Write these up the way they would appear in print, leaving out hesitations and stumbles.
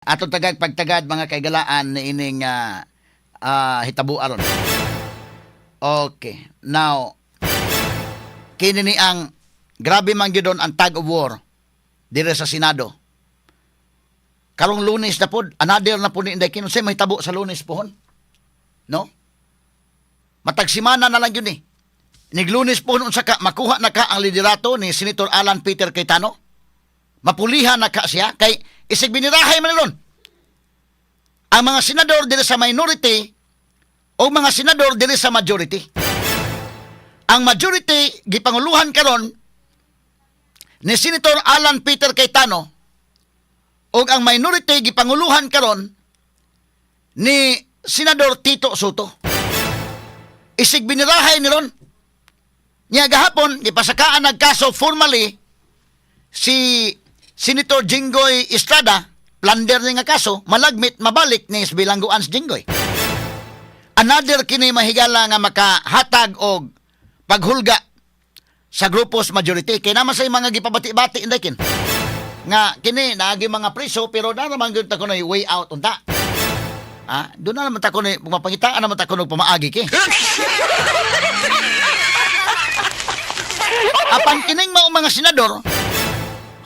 Atong tagag pagtagad, mga kaigalaan, ni ining hitabo aron. Okay. Now, kini ni ang grabe man gyud ang tug of war dire sa Senado. Karong Lunes na pod, another na pod ni Inday Kin. Unsay mahitabo sa Lunes pohon? No? Matag simana na lang yun eh. Nig Lunes pohon, unsa ka makuha na ka ang liderato ni Senator Alan Peter Cayetano? Mapulihan na ka siya kay isig binirahay man ron ang mga senador diri sa minority o mga senador diri sa majority. Ang majority gipanguluhan karon ni Senator Alan Peter Cayetano ug ang minority gipanguluhan karon ni Senador Tito Sotto. Isig binirahay ni ron. Nya gahapon gipasakaan nagkaso formally si Senator Jinggoy Estrada, plunder ni nga kaso, malagmit mabalik ni bilangguan si Jinggoy. Another kini, mahigala, nga makahatag og paghulga sa grupos majority. Kay naman sa mga gipabati-bati, inday kin, nga kini naagi mga priso, pero na naman gyud ta kunoy way out unta. Ah, doon na naman ta kunoy mapangitaan naman ta kuno pamaagi ki. Apan kining mao mga senador,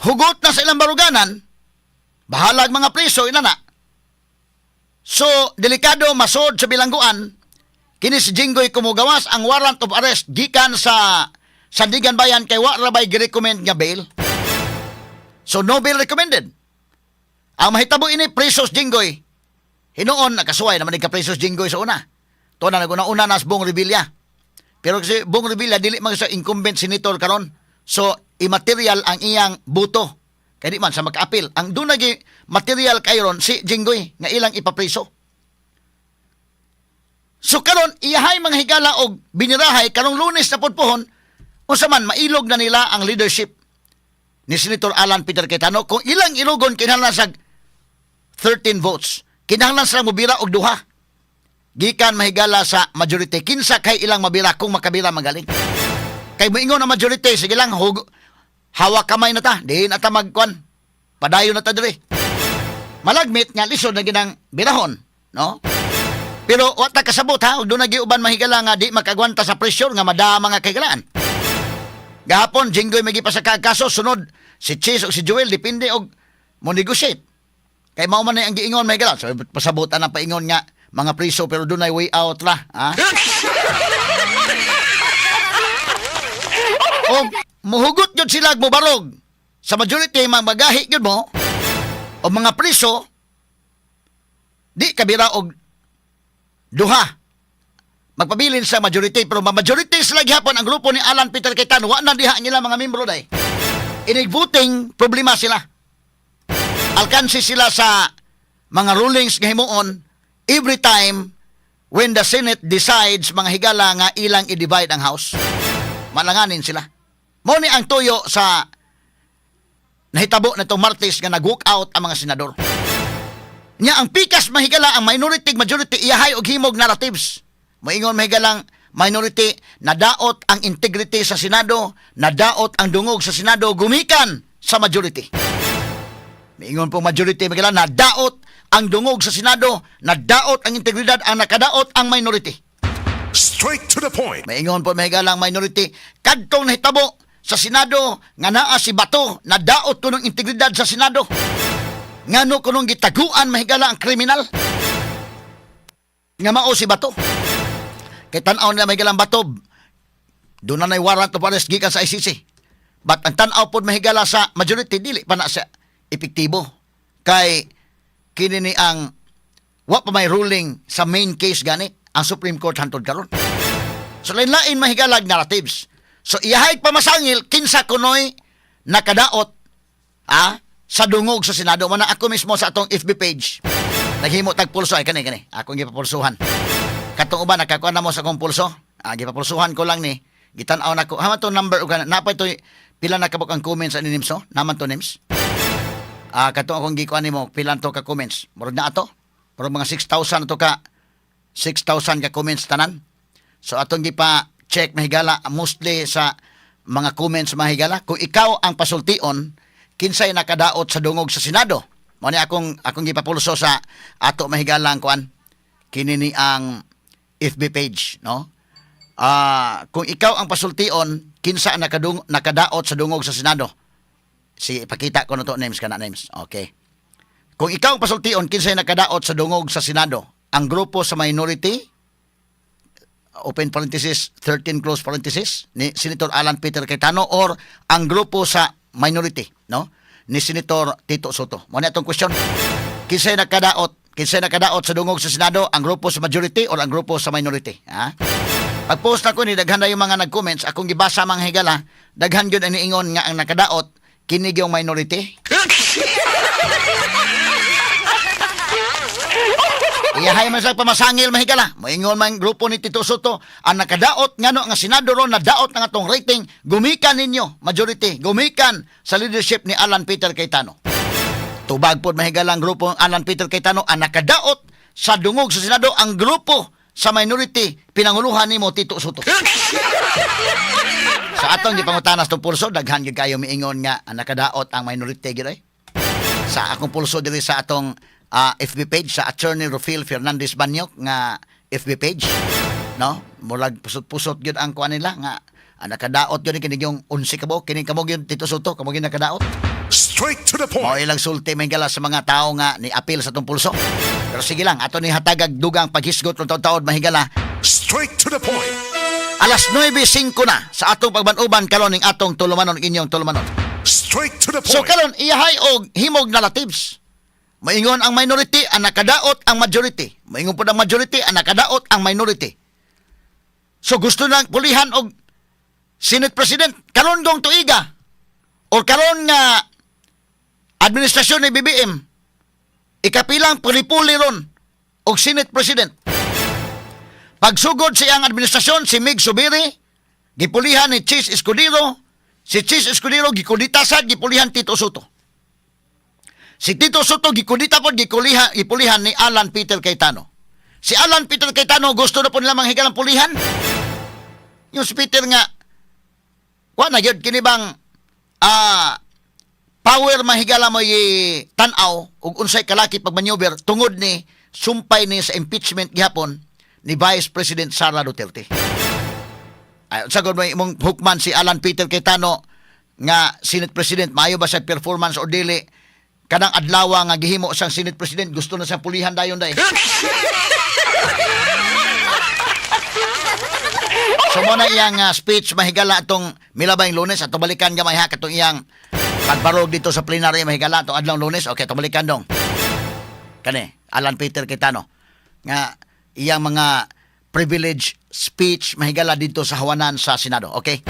hugot na sa ilang baruganan, bahalag mga priso inana. So, delikado masod sa bilangguan kini si Jinggoy kumugawas ang warrant of arrest gikan sa Sandiganbayan kay wa ra bay gi-recommend nga bail. So no bail recommended. Ang mahitabo ini, presos Jinggoy. Hinuon nakasuway naman ka presos Jinggoy sa una. To na naguna-una nas Bong Revilla. Pero kasi Bong Revilla dili man sa incumbent senator karon. So immaterial ang iyang buto. Kay di man sa maka-appeal. Ang doon nagi material kay ron si Jinggoy nga ilang ipapreso. So karon iyahay, mga higala, og binirahay karong Lunes na pod pohon, unsa man, mailog na nila ang leadership ni Senator Alan Peter Cayetano? Kung ilang ilogon, kinahanglan sa 13 votes. Kinahanglan sila mobira og duha gikan, mahigala, sa majority. Kinsa kay ilang mabira kung makabira magaling? Kay moingon ang majority, sige lang, hug, hawak kamay na ta, di na ta magkuan. Padayon na ta diri. Malagmit nga lisod na ginang birahon, no? Pero wa ta kasabot ha, ug doon uban, mahigala, nga di makagwanta sa pressure nga madama nga kahigalaan. Gahapon, Jinggoy may gipasaka kaso, sunod si Chiz o si Joel, depende og mo negotiate. Kay mao man na ang giingon, mahigala. So pasabutan ang paingon nga mga priso pero dunay way out ra, ha? O muhugot gyud sila mobarog. Sa majority magahi gyud mo o mga priso di kabira og duha. Magpabilin sa majority, pero majority sila gihapon ang grupo ni Alan Peter Cayetano, wa na diha ang ilang mga membro day. Inig voting, problema sila. Alkansi sila sa mga rulings nga himuon every time when the Senate decides, mga higala, nga ilang i-divide ang House. Malanganin sila. Mao ni ang tuyo sa nahitabo na itong Martes nga nag-walk out ang mga senador. Nya ang pikas, mahigala, ang minority majority iyahay og himog narratives. Moingon, mahigalang minority, nadaot ang integrity sa Senado, nadaot ang dungog sa Senado gumikan sa majority. Moingon po majority, mahigala, nadaot ang dungog sa Senado, nadaot ang integridad, ang nakadaot ang minority. Straight to the point. Maingon po, mahigalang minority, kadtong nahitabo sa Senado nga naa si Bato, nadaot ko ng integridad sa Senado. Ngano kunong gitaguan, mahigala, ang kriminal nga mao si Bato? Kay tan-aw nila, mahigalang Bato, doon na warrant of arrest gikan sa ICC. But ang tan-aw pod, mahigala, sa majority, dili pa na sa epektibo. Kay kini ni ang wa pa may ruling sa main case gani ang Supreme Court hantod karon. So lain-lain, mahigalag, narratives. So iyahay pamasangil kinsa kunoy nakadaot sa dungog sa Senado. Mana ako mismo sa atong FB page, naghimo tag pulso ay kani kani. Akong gipapulsuhan. Katong uban nakakuha na mo sa akong pulso. Ah, gipapulsuhan ko lang ni. Gitan-aw nako. Hama to number ug napa to pila na kabuk ang comments ani Nims, no? Naman to, Nims. Ah, katong akong gikuan nimo, pila to ka comments? Murag na ato. Murag mga 6,000 to ka 6,000 ka comments tanan. So atong gipa check, mahigala, mostly sa mga comments, mahigala, kung ikaw ang pasultion, kinsay nakadaot sa dungog sa Senado? Mao ni akong gipapulso sa ato mahigalang kuan, kini ni ang FB page, no? Kung ikaw ang pasultion, kinsa ang nakadaot sa dungog sa Senado? Si ipakita ko na to, names kana, names. Okay. Kung ikaw ang pasultion, kinsa nakadaot sa dungog sa Senado? Ang grupo sa minority, (13) ni Senator Alan Peter Cayetano or ang grupo sa minority, no, ni Senator Tito Sotto? Mo na atong question. Kinsay nakadaot? Kinsay nakadaot sa dungog sa Senado, ang grupo sa majority or ang grupo sa minority? Ha? Pag-post nako ni, daghan na yung mga nag-comments. Akong gibasa, mga higala, daghan gyud ang niingon nga ang nakadaot kini yung minority. Iyahay man sa pamasangil, mahigala. Moingon man grupo ni Tito Sotto, ang nakadaot ngano nga Senado ron nadaot ang atong rating gumikan ninyo majority, gumikan sa leadership ni Alan Peter Cayetano. Tubag pod, mahigala, ang grupo ng Alan Peter Cayetano, ang nakadaot sa dungog sa Senado ang grupo sa minority, pinanguluhan nimo, Tito Sotto. Sa atong gipangutana sa pulso, daghan gyud kayo miingon nga ang nakadaot ang minority gyud ay. Sa akong pulso diri sa atong FB page, sa Attorney Rufil Fernandez Banyok nga FB page, no, murag pusot-pusot gyud ang kuan nila nga ang nakadaot gyud kini yung 11 ka buok, kini kamo gyud, Tito Sotto, kamo gyud nakadaot. Straight to the Mao point. ilang sulti, mahigala, sa mga tao nga ni apil sa atong pulso. Pero sige lang, ato ni hatagag dugang paghisgot ng taod-taod, mahigala. Straight to the point. Alas 9:05 na sa atong pagban-uban karon ning atong tulumanon, inyong tulumanon. Straight to the So point. karon iyahay og himog narratives. Maingon ang minority ang nakadaot ang majority. Maingon pod ang majority ang nakadaot ang minority. So gusto nang pulihan og Senate President karon gong tuiga or karon nga administrasyon ni BBM, ikapilang puli-puli ron og Senate President. Pagsugod sa iyang administrasyon, si Migz Zubiri, gipulihan ni Chiz Escudero. Si Chiz Escudero gikudita sad, gipulihan Tito Sotto. Si Tito Sotto gikudita po, gipulihan ni Alan Peter Cayetano. Si Alan Peter Cayetano gusto na po nila manghigalang pulihan. Yung si Peter nga, wa na gyud kini bang power, mahigala, mo tan-aw ug unsay kalaki pagmaneuver tungod ni sumpay ni sa impeachment gihapon ni Vice President Sara Duterte. Ay, sagod mo imong hukman si Alan Peter Cayetano nga Senate President, maayo ba sa performance o dili? Kanang adlaw nga gihimo sang Senate President, gusto na siyang pulihan dayon day. So mo na iyang speech, mahigala, atong milabayng Lunes. Atong balikan gamay ha, katong iyang pagbarog dito sa plenary, mahigala, atong adlaw Lunes. Okay, atong balikan dong. Kani, Alan Peter Cayetano nga iyang mga privilege speech, mahigala, dito sa hawanan sa Senado. Okay?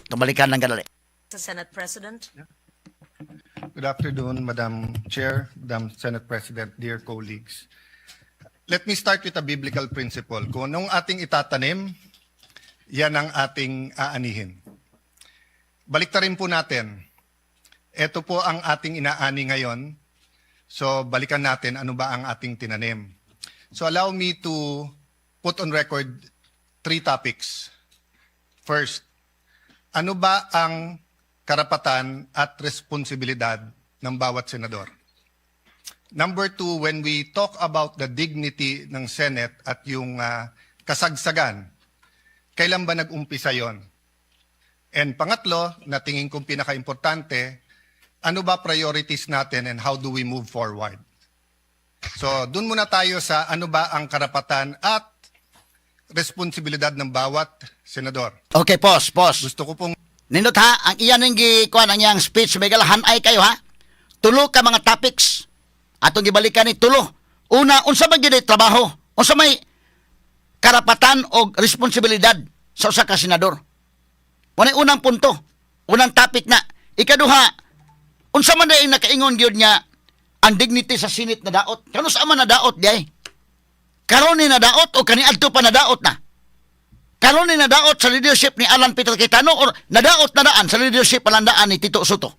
Atong balikan ng ganali. The Senate President. Good afternoon, Madam Chair, Madam Senate President, dear colleagues. Let me start with a biblical principle. Kung anong ating itatanim, yan ang ating aanihin. Baliktarin po natin. Ito po ang ating inaani ngayon. So balikan natin ano ba ang ating tinanim. So allow me to put on record three topics. First, ano ba ang karapatan at responsibilidad ng bawat senador? Number two, when we talk about the dignity ng Senate at yung kasagsagan, kailan ba nag-umpisa yon? And pangatlo, na tingin kong pinaka-importante, ano ba priorities natin and how do we move forward? So, dun muna tayo sa ano ba ang karapatan at responsibilidad ng bawat senador. Okay, pause, pause. Gusto ko pong Nindot ha, ang iyan ning gikuan, ang iyang speech, mahigala, hanay kayo ha. Tulo ka mga topics. Atong gibalikan ni tulo. Una, unsa man gyud ay trabaho? Unsa may karapatan o responsibilidad sa usa ka senador? Mao unang punto. Unang topic na. Ikaduha, unsa man diay nakaingon gyud nga ang dignity sa Senate na daot? Kano sa man nadaot diay? Karon ni nadaot o kaniadto pa nadaot na? Karon ni nadaot sa leadership ni Alan Peter Cayetano or nadaot na daan sa leadership palandaan ni Tito Sotto?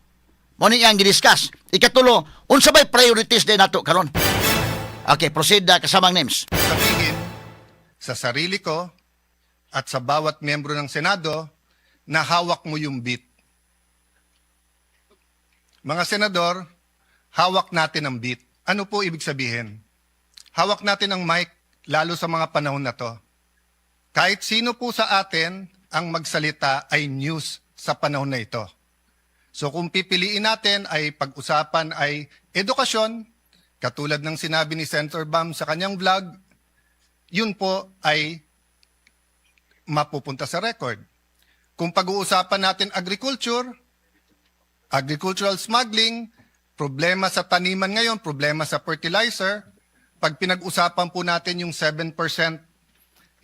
Mo ni iyang gidiscuss. Ikatulo, unsa bay priorities din nato karon? Okay, proceed kasamang names. Sabihin sa sarili ko at sa bawat miyembro ng Senado na hawak mo yung beat. Mga senador, Hawak natin ang beat. Ano po ibig sabihin? Hawak natin ang mic, lalo sa mga panahon na to. Kahit sino po sa atin ang magsalita ay news sa panahon na ito. So kung pipiliin natin ay pag-usapan ay edukasyon, katulad ng sinabi ni Senator Bam sa kanyang vlog, yun po ay mapupunta sa record. Kung pag-uusapan natin agriculture, agricultural smuggling, problema sa taniman ngayon, problema sa fertilizer, pag pinag-usapan po natin yung 7%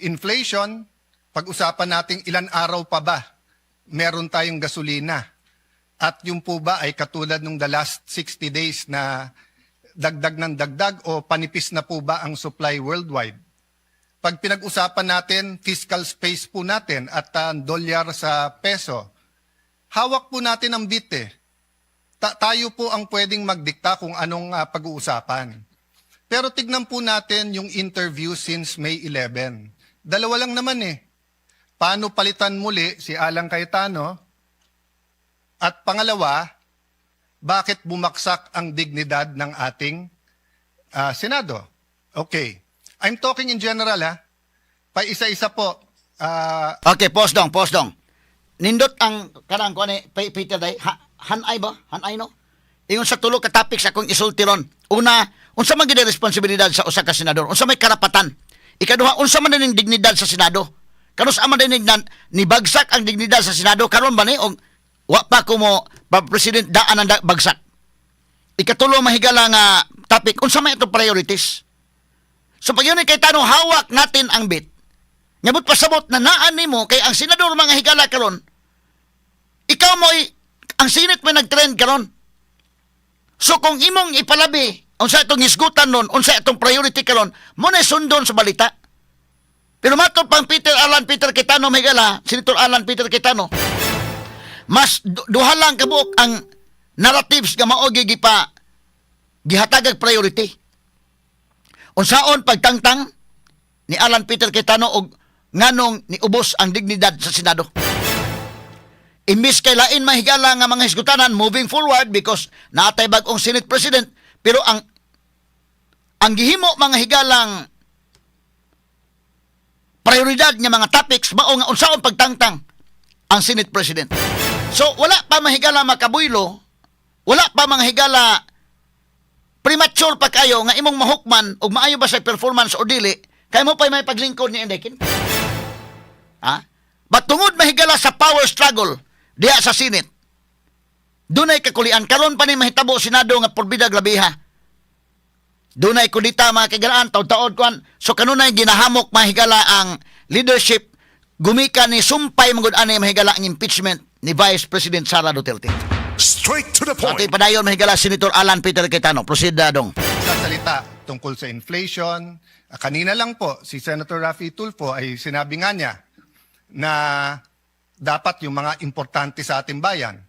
inflation, pag-usapan natin ilan araw pa ba meron tayong gasolina. At yung po ba ay katulad nung the last 60 days na dagdag ng dagdag o panipis na po ba ang supply worldwide? Pag pinag-usapan natin fiscal space po natin at dolyar sa peso, hawak po natin ang bit eh. Tayo po ang pwedeng magdikta kung anong pag-uusapan. Pero tignan po natin yung interview since May 11. Dalawa lang naman eh. Paano palitan muli si Alan Cayetano? At pangalawa, bakit bumaksak ang dignidad ng ating Senado? Okay. I'm talking in general ha. Pa isa-isa po. Okay, pause dong, pause dong. Nindot ang kanang kuan ni Peter day, ha, hanay ba? Hanay no? Ingon sa tulo ka topics akong isulti ron. Una, unsa man gid ang responsibilidad sa usa ka senador? Unsa may karapatan? Ikaduha, unsa man ning dignidad sa Senado? Kanus man din nibagsak ang dignidad sa Senado karon ba ni og wa pa ko mo pa president daan ang bagsak? Ikatulo, mahigala nga topic, unsa may itong priorities? So pag yun kay tanong, hawak natin ang bit. Nyabot pasabot na naan nimo kay ang senador, mga higala, karon ikaw mo'y ang Senate may nagtrend karon. So kung imong ipalabi unsa itong hisgutan nun, unsa itong priority karon, mo na sundon sa balita. Pero matod pang Peter Alan Peter Cayetano, mahigala, Senator Alan Peter Cayetano, mas duha lang kabuok ang narratives nga mao gipa gihatagag priority. Unsaon pagtangtang ni Alan Peter Cayetano og nganong niubos ang dignidad sa Senado. Imbis kay lain, mahigala, nga mga hisgutanan moving forward because naatay bag-ong Senate President, pero ang gihimo, mga higalang, prioridad nga mga topics mao nga unsaon pagtangtang ang Senate President. So wala pa, mahigala, makabuylo, wala pa, mga higala, premature pa kayo nga imong mahukman og maayo ba sa performance o dili kay mo pa may paglingkod ni Endekin. Ha? But tungod, mahigala, sa power struggle diha sa Senate, dunay kakulian karon pa ni mahitabo Senado nga porbida grabeha. Dunay kudita, mga kagalaan, taod-taod kuan. So kanunay ginahamok, mahigala, ang leadership gumika ni sumpay magud ani, mahigala, ang impeachment ni Vice President Sara Duterte. Straight to the So, point. ating padayon, mahigala, Senator Alan Peter Cayetano. Proceed, dong. Sasalita tungkol sa inflation. Kanina lang po, si Senator Raffy Tulfo ay sinabi nga niya na dapat yung mga importante sa ating bayan.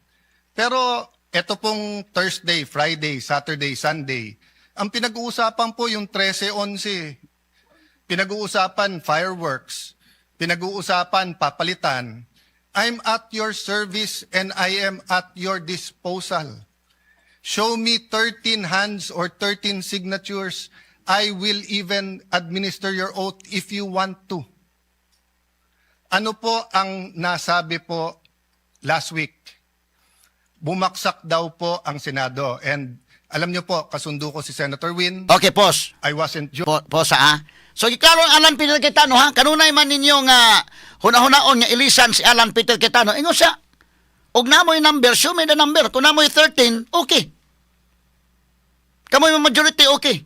Pero ito pong Thursday, Friday, Saturday, Sunday, ang pinag-uusapan po yung 13-11. Pinag-uusapan fireworks. Pinag-uusapan papalitan. I'm at your service and I am at your disposal. Show me 13 hands or 13 signatures. I will even administer your oath if you want to. Ano po ang nasabi po last week? Bumaksak daw po ang Senado. And alam niyo po, kasundo ko si Senator Win. Okay, pause. I wasn't Po, pause ha. So giklaro ang Alan Peter Cayetano ha. Kanunay man ninyo nga hunahunaon nga ilisan si Alan Peter Cayetano. Ingon siya, og namoy number, show me the number. Kung namoy 13, okay. Kamoy mo majority, okay.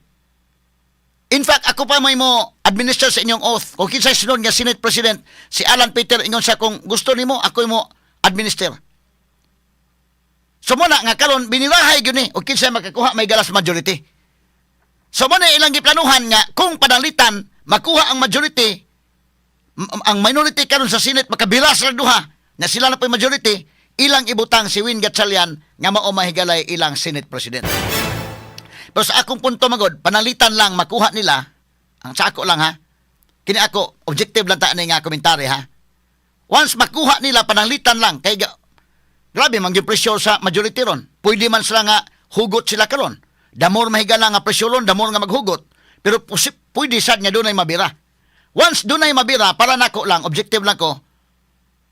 In fact, ako pa may mo administer sa inyong oath. Kung kinsay sunod nga Senate President, si Alan Peter ingon siya, kung gusto nimo, ako mo administer. So mo na nga karon binirahay gyud ni og kinsay makakuha may galas majority. So mo na ilang giplanuhan nga kung panalitan makuha ang majority, ang minority karon sa Senate makabira sa duha na sila na po'y majority, ilang ibutang si Win Gatchalian nga mao, mahigalay, ilang Senate President. Pero sa akong punto magod, panalitan lang makuha nila, ang sa ako lang ha, kini ako, objective lang ta ani nga komentary ha. Once makuha nila, panalitan lang, kay grabe man yung pressure sa majority ron. Pwede man sila nga Hugot sila karon. The more mahigala nga presyon, the more nga maghugot. Pero pwede sad nga dunay mabira. Once dunay mabira, para nako lang, objective lang ko,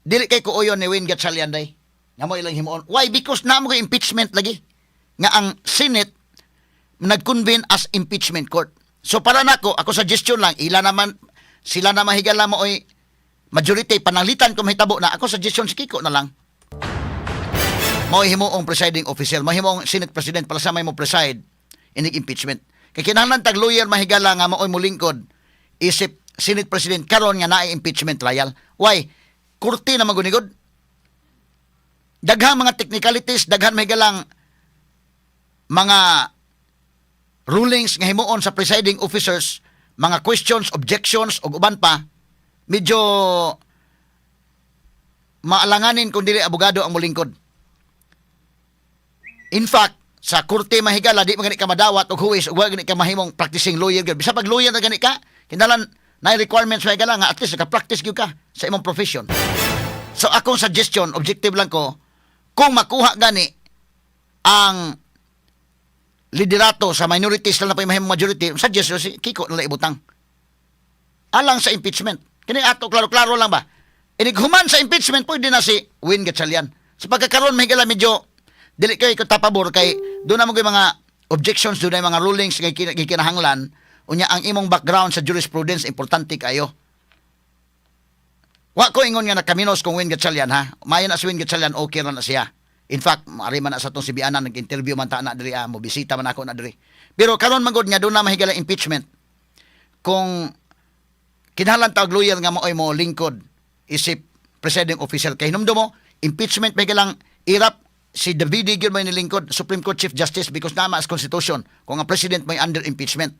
dili kay ko uyon ni Win Gatchalian day. Nga mo ilang himuon. Why? Because naa mo kay impeachment lagi. Nga ang Senate nag-convene as impeachment court. So para nako, ako suggestion lang, ila naman, sila na mahigala mo oy majority, pananglitan kung mahitabo na, ako suggestion si Kiko na lang. Mao himuong presiding officer, mao himuong Senate President para sa may mo preside inig impeachment. Kay kinahanglan tag lawyer, mahigala, nga maoy molingkod isip Senate President karon nga naay impeachment trial. Why? Korte na magunigod. Daghang mga technicalities, daghan mahigalang mga rulings nga himuon sa presiding officers, mga questions, objections ug uban pa, medyo maalanganin kung dili abogado ang molingkod. In fact, sa korte, mahigala, di man gani ka madawat og huwes ug wa gani ka mahimong practicing lawyer gyud. Bisa pag lawyer na gani ka, kinahanglan na requirements, mahigala, nga at least naka-practice gyud ka sa imong profession. So akong suggestion, objective lang ko, kung makuha gani ang liderato sa minority, sila na pa mahimong majority, suggestion si Kiko na lang ibutang. Alang sa impeachment. Kini ato klaro-klaro lang ba? Inig human sa impeachment, pwede na si Win Gatchalian. Sa pagkakaroon, mahigala, medyo dili kay ko tapabor kay doon na mo mga objections, doon na mga rulings nga gikinahanglan. Unya ang imong background sa jurisprudence importante kayo. Wa ko ingon nga nakaminos kung Win Gatchalian ha. Maayo na si Win Gatchalian, okay ra na siya. In fact, ari man na sa atong Sibianan, nag-interview man ta na diri, ah, mo bisita man ako na diri. Pero karon man gud nga doon na mahigala impeachment. Kung kinahanglan tag lawyer nga maoy mo lingkod isip presiding officer kay hinumdum mo impeachment may galang irap si David gyud may nilingkod Supreme Court Chief Justice because nama as constitution kung ang president may under impeachment.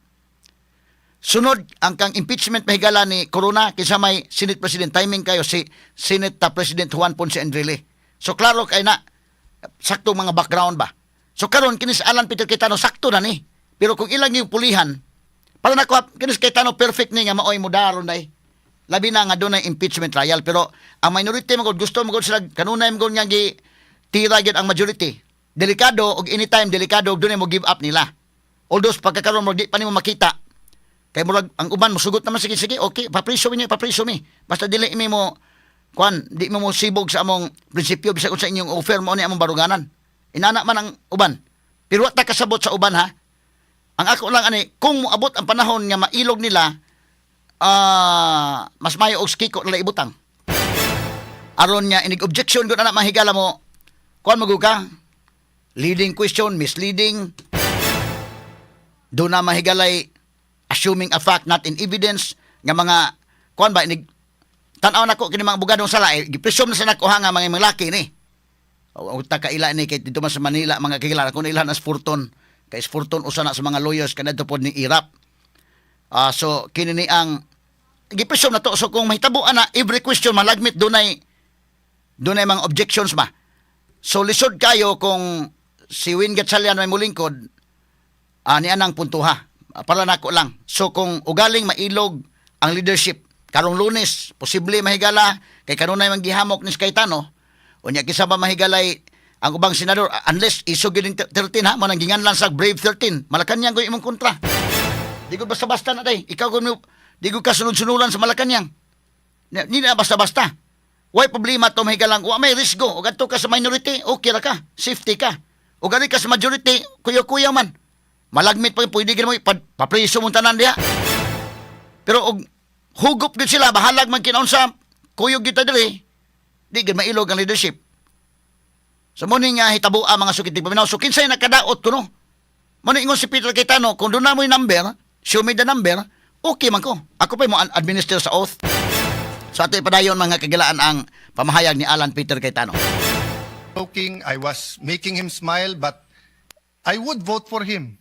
Sunod ang kang impeachment, mahigala, ni Corona, kinsa may Senate President, timing kayo si Senate President Juan Ponce Enrile. So klaro kay na sakto mga background ba. So karon kini si Alan Peter Cayetano sakto na ni. Pero kung ilang yung pulihan, para nako kini si Cayetano perfect ni nga maoy mudaron day. Labi na nga doon impeachment trial, pero ang minority mo gusto mo sila kanunay mo nga gi tira gyud ang majority. Delikado og anytime delikado og dunay mo give up nila. Although pagkakaroon mo di pa nimo makita kay murag ang uban mosugot naman, "Sige, sige, okay, papriso mi, papriso mi. Basta dili mi mo kuan, di mo mo sibog sa among prinsipyo, bisag unsa inyong offer mo ni among baruganan." Inana man ang uban. Pero wa ta kasabot sa uban ha. Ang ako lang ani, kung moabot ang panahon nga mailog nila, mas mayo og Kiko nila ibutang. Aron niya inig objection gud ana, mahigala, mo kuan mo ka leading question, misleading, do na mahigalay assuming a fact not in evidence nga mga kuan ba. Inig tan-aw nako kini mga abogadong sala eh, gipresume na sa nako ha nga mga laki ni o ta kaila ni kay dito man sa Manila, mga kakilala ko nila na Spurton, kay Spurton usa na sa mga lawyers kanadto pod ni Irap. So kini ni ang gipresume na to. So kung mahitabo ana, every question malagmit dunay mga objections ba. So lisod kayo kung si Win Gatchalian may mulingkod ani anang puntuha. Para nako lang. So kung ugaling mailog ang leadership karong Lunes, posible, mahigala, kay kanunay man gihamok ni Cayetano. Unya kinsa ba mahigalay ang ubang senador, unless isog gyud ning 13 ha, mo nang ginganlan sa Brave 13. Malacanang ko imong kontra. Di ko basta-basta na day. Ikaw ko di ko kasunod-sunuran sa Malacanang. Di na basta-basta. Way problema to, mahigalang. Wa may risgo. Ug adto ka sa minority, okay ra ka. Safety ka. Ug ari ka sa majority, kuya-kuya man. Malagmit pa pwede gid mo papriso mong tanan diha. Pero og hugop gid sila, bahalag man kinaunsa, kuyog kita diri, di gid mailog ang leadership. So mo ni nga hitabo ang mga sukit paminaw. So kinsay nakadaot kuno? Mo ni ingon si Peter Cayetano, kung doon na mo yung number, show me the number, okay man ko. Ako pa mo administer sa oath. So ato ipadayon, mga kagilaan, ang pamahayag ni Alan Peter Cayetano. Joking, I was making him smile, but I would vote for him.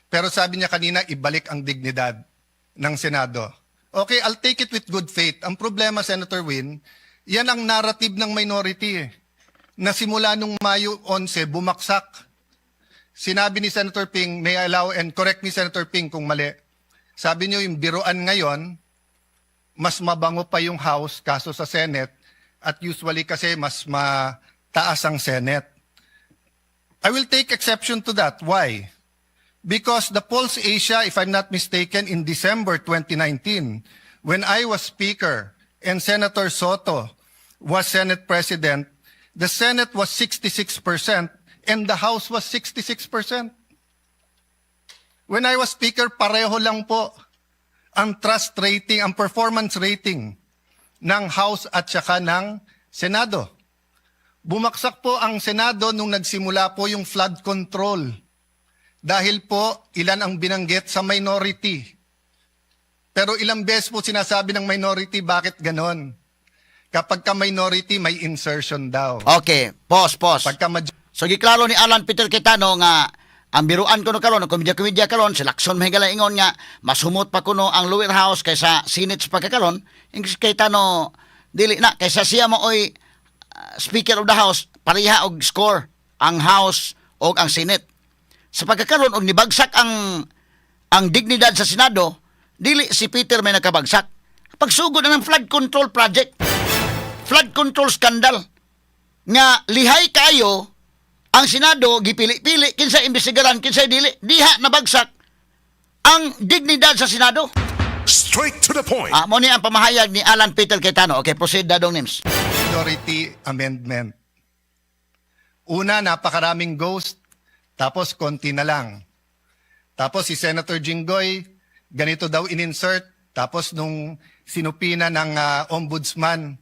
Pero sabi niya kanina, ibalik ang dignidad ng Senado. Okay, I'll take it with good faith. Ang problema, Senator Win, yan ang narrative ng minority eh. Na simula nung Mayo 11, bumaksak. Sinabi ni Senator Ping, may I allow, and correct me, Senator Ping, kung mali. Sabi niyo yung biruan ngayon, mas mabango pa yung House kaso sa Senate at usually kasi mas mataas ang Senate. I will take exception to that. Why? Because the Pulse Asia, if I'm not mistaken, in December 2019, when I was Speaker and Senator Sotto was Senate President, the Senate was 66% and the House was 66%. When I was Speaker, pareho lang po ang trust rating, ang performance rating ng House at saka ng Senado. Bumagsak po ang Senado nung nagsimula po yung flood control. Dahil po ilan ang binanggit sa minority. Pero ilang beses po sinasabi ng minority, bakit ganon? Kapag ka minority, may insertion daw. Okay, pause, pause. Pagka So giklaro ni Alan Peter Cayetano nga ang biruan kuno karon, ang komedya-komedya karon, si Lacson mahigala ingon nga mas humot pa kuno ang lower house kaysa Senate sa pagkakaron. Ingos Cayetano, dili na kaysa siya maoy Speaker of the House, pareha og score ang House o ang Senate. Sa pagkakaron og nibagsak ang dignidad sa Senado, dili si Peter may nakabagsak. Pagsugod na ng flood control project, flood control scandal nga lihay kayo ang Senado, gipili-pili kinsa imbestigaran, kinsa dili, diha nabagsak ang dignidad sa Senado. Straight to the point. Ah, mo ni ang pamahayag ni Alan Peter Cayetano. Okay, proceed, Dadong Nims. Majority amendment. Una, napakaraming ghost, tapos konti na lang. Tapos si Senator Jinggoy, ganito daw in-insert, tapos nung sinubpoena ng ombudsman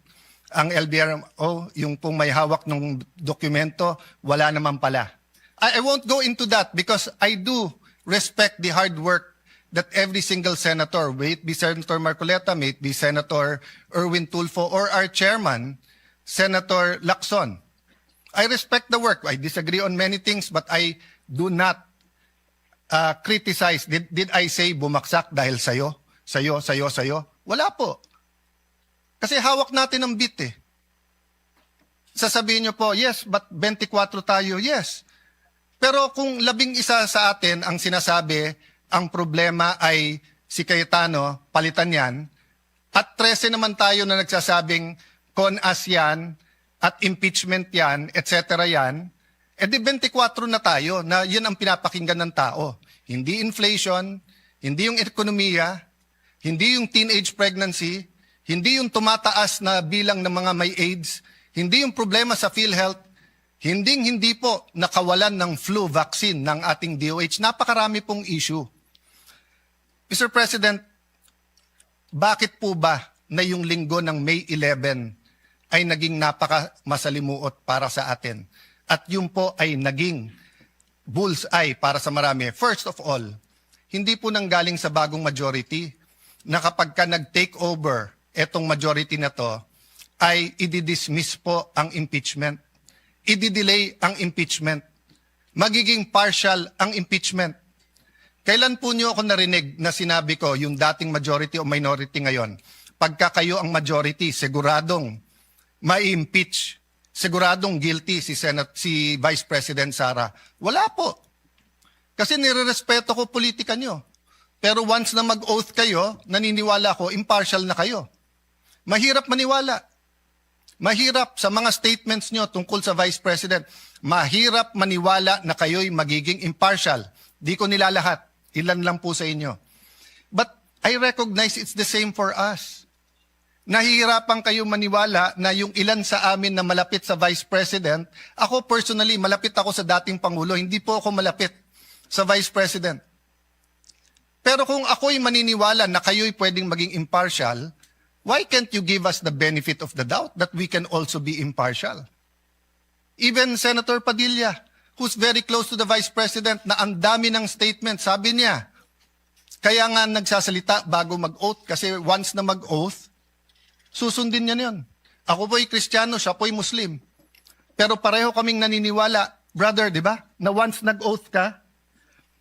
ang LBRO, yung pong may hawak ng dokumento, wala naman pala. I won't go into that because I do respect the hard work that every single senator, may it be Senator Marcoleta, may it be Senator Erwin Tulfo, or our chairman, Senator Lacson. I respect the work. I disagree on many things, but I do not criticize. Did I say bumagsak dahil sa'yo? Sa'yo, sa'yo, sa'yo? Wala po. Kasi hawak natin ang bit eh. Sasabihin niyo po, "Yes, but 24 tayo." Yes. Pero kung 11 sa atin ang sinasabi, ang problema ay si Cayetano, palitan yan, at 13 naman tayo na nagsasabing con-ass yan, at impeachment yan, etc. yan, edi 24 na tayo na yun ang pinapakinggan ng tao. Hindi inflation, hindi yung ekonomiya, hindi yung teenage pregnancy, hindi yung tumataas na bilang ng mga may AIDS, hindi yung problema sa PhilHealth, hindi hindi po nakawalan ng flu vaccine ng ating DOH. Napakarami pong issue. Mr. President, bakit po ba na yung linggo ng May 11 ay naging napaka masalimuot para sa atin? At yun po ay naging bullseye para sa marami. First of all, hindi po nanggaling sa bagong majority na kapag ka nag-take over etong majority na to, ay idi-dismiss po ang impeachment. Idi-delay ang impeachment. Magiging partial ang impeachment. Kailan po niyo ako narinig na sinabi ko yung dating majority o minority ngayon? Pagka kayo ang majority, siguradong ma-impeach, siguradong guilty si Senate, si Vice President Sara. Wala po. Kasi nirerespeto ko politika nyo. Pero once na mag-oath kayo, naniniwala ko, impartial na kayo. Mahirap maniwala. Mahirap sa mga statements nyo tungkol sa Vice President. Mahirap maniwala na kayo'y magiging impartial. Di ko nilalahat. Ilan lang po sa inyo. But I recognize it's the same for us. Nahihirapan kayo maniwala na yung ilan sa amin na malapit sa Vice President, ako personally, malapit ako sa dating Pangulo, hindi po ako malapit sa Vice President. Pero kung ako'y maniniwala na kayo'y pwedeng maging impartial, why can't you give us the benefit of the doubt that we can also be impartial? Even Senator Padilla, who's very close to the Vice President, na ang dami ng statement, sabi niya, kaya nga nagsasalita bago mag-oath kasi once na mag-oath, susundin niya yun. Ako po'y Kristiyano, siya po'y Muslim. Pero pareho kaming naniniwala, brother, di ba? Na once nag-oath ka,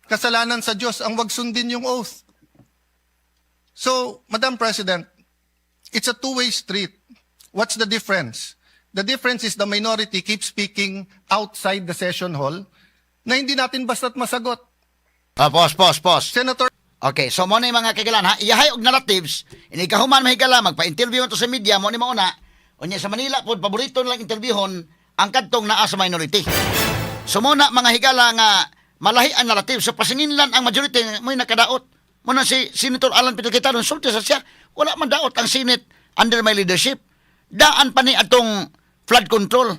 kasalanan sa Diyos ang wag sundin yung oath. So, Madam President, it's a two-way street. What's the difference? The difference is the minority keeps speaking outside the session hall na hindi natin basta't masagot. Ah, pause, pause, pause. Senator Okay, so mo na yung mga kaigalan ha. Iyahay og narratives, ini kahuman mahigala magpa-interview to sa media mo ni mauna. Unya sa Manila pod paborito nilang interviewhon ang kadtong naa sa minority. So muna, mga higala, nga malahi ang narrative. So pasinginlan ang majority mo'y nakadaot. Muna si Senator Alan Peter Cayetano, sulti sa siya, wala man daot ang Senate under my leadership. Daan pa ni atong flood control.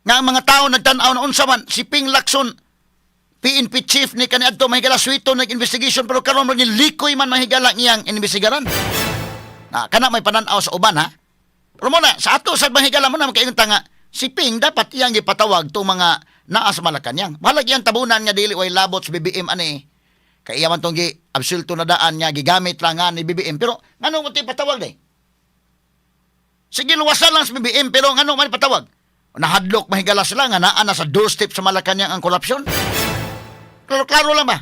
Nga ang mga tao nagtan-aw na unsa man si Ping Lacson, PNP chief ni kaniadto, mahigala, suwito nag-investigation, pero karon man likoy man, mahigala, ngiyang investigaran. Na kana may panan-aw sa uban, ha. Pero muna, sa ato sa mahigala mo na makaingon ta nga si Ping dapat iyang gipatawag tong mga naa sa Malacañang. Bahalag iyang tabunan nga dili way labot sa BBM ani. Kay iya man tong gi absulto na daan nga gigamit lang nga ni BBM, pero ngano mo patawag day? Sige, luwasan lang sa BBM, pero ngano man patawag? Nahadlok, mahigala, sila nga naa na sa doorstep sa Malacañang ang korupsyon. Klaro-klaro lang ba?